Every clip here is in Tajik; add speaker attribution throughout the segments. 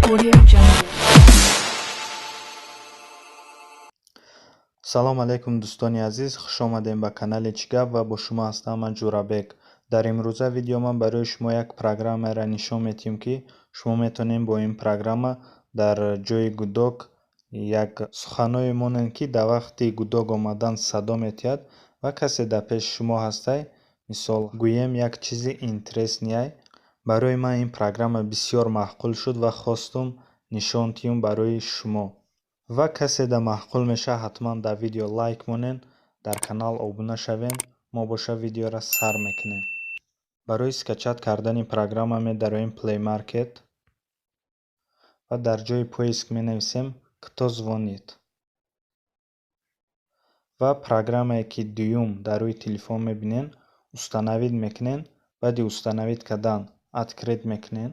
Speaker 1: Audio Jungle.
Speaker 2: Салом алейкум, дӯстони азиз, хушомадем ба канали «Чӣ гап» ва бо шумо ҳастам ман, Ҷӯрабек. Дар имрӯза видео ман барои шумо як программаро нишон медиҳем, ки шумо метавонед бо ин программа дар ҷои гудок як суханҳое монед, ки дар вақти гудок омадан садо метиҳад ва касе дар пеши шумо ҳастай. Мисол гӯем, як чизи интересный. Барои ман ин программа бисёр маъқул шуд ва хостум нишон диҳам барои шумо. Ва касе да маъқул мешавад, ҳатман дар видео лайк монед, дар канал обуна шавед. Мо боша видеоро сар мекунем. Барои скачать кардани программа медароем Play Market ва дар ҷои поиск менависем «Кто звонит» ва программае, ки дуюм дар рӯи телефон мебинед, установить мекунед. Баъди установить кардан открыть мекунед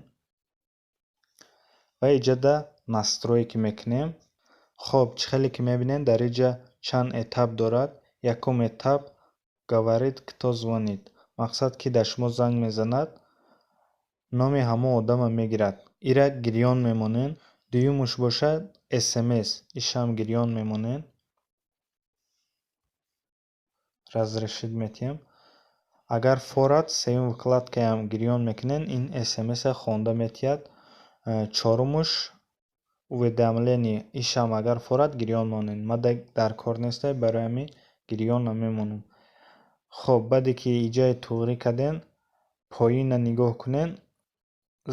Speaker 2: ва иҷода настройки мекунем. Хоб, чӣ хеле ки мебинед, дар инҷа чанд этап дорад. Якум этап «Говорит, кто звонит». Мақсад, ки дар шумо занг мезанад, номи ҳамон одама мегирад. Ира гирён мемонед. Дуюмуш бошад СМС, ишам гирён мемонед. Разрешить метиҳем. Агар форад, сеюм вкладкаам гирён мекунед, ин СМСа хонда метиҳад. Чорумуш уведомление, ишам агар форад, гирён монед. Ма дар кор нестай, барои ҳамин гирён намемонам. Хоб, баъде ки иҷаи туғрӣ кардем, поина нигоҳ кунед,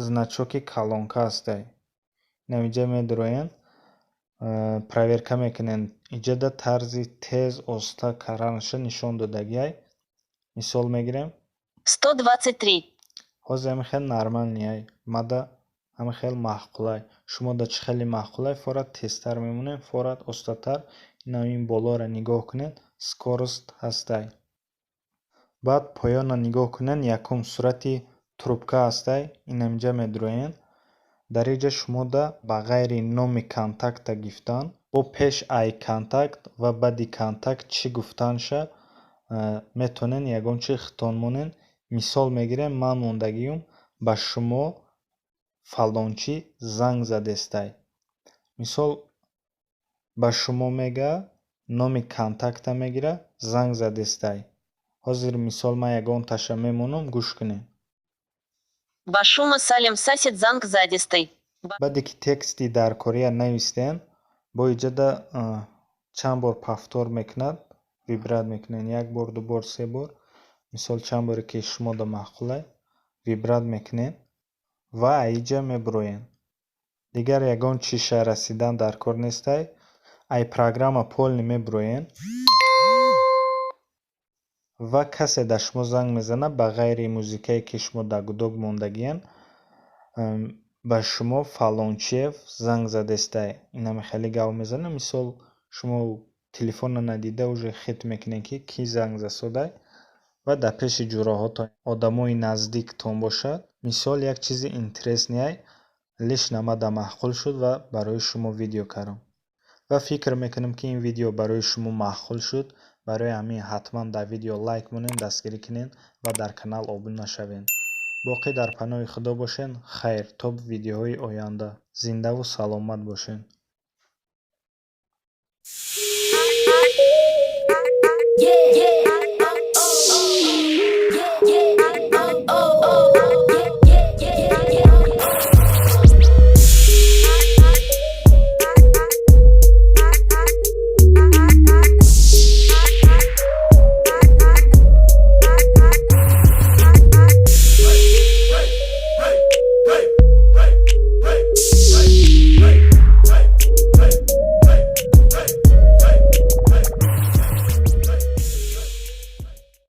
Speaker 2: значоки колонка ҳастай. Инам иҷа медароен, проверка мекунед. Иҷода тарзи тез, оста карданаша нишон додагиай. Мисол мегирем.
Speaker 3: 123.
Speaker 2: Ҳозир ҳамин хел нормальный, мада ҳамин хел маъқулай. Шумо да чӣ хеле маъқулай, форад тезтар мемонед, форад остатар. Инам ин болоро нигоҳ кунед, скорость ҳастай. Баъд поёнро нигоҳ кунед, якум сурати трубка ҳастай, инам инҷа медароен. Дар инҷа шумо да ба ғайри номи контакта гирифтан, бо пеш ай контакт ва баъди контакт чӣ гуфтанша метавонед, ягон чи хитон монед. Мисол мегирем, ман мондагиюм: «Ба шумо фалончӣ занг задестай». Мисол, ба шумо мега, номи контакта мегира, занг задестай. Ҳозир мисол ман ягон таша мемонам, гӯш кунед.
Speaker 3: Ба шумо Салим сасид занг задистай.
Speaker 2: Баъде ки тексти даркория навистен, бо иҷода чанд бор повтор мекунад, выбрать мекунед: як бор, ду бор, се бор. Мисол, чанд боре ки шумода маъқулай, выбрать мекунед ва аиҷа мебуроед. Дигар ягон чиша расидан дар кор нестай. Ай программа полный мебуроед ва касе дар шумо занг мезанад, ба ғайри музикае, ки шумо дар гудок мондагиян, «Ба шумо фалончиев занг задестай», инаме хеле гап мезанад. Мисол, шумо телефонро надида уже хит мекунед, ки кӣ занг засодай, ва дар пеши ҷуроҳотон одамои наздиктон бошад. Мисол, як чизи интересный, лично мада маъқул шуд ва барои шумо видео кардам. Ва фикр мекунам, ки ин видео барои шумо маъқул шуд. Барои ҳамин ҳатман дар видео лайк монед, дастгирӣ кунед ва дар канал обуна шавед. Боқӣ дар паноҳи Худо бошед. Хайр, то видеоҳои оянда. Зиндаву саломат бошед.
Speaker 3: Yeah.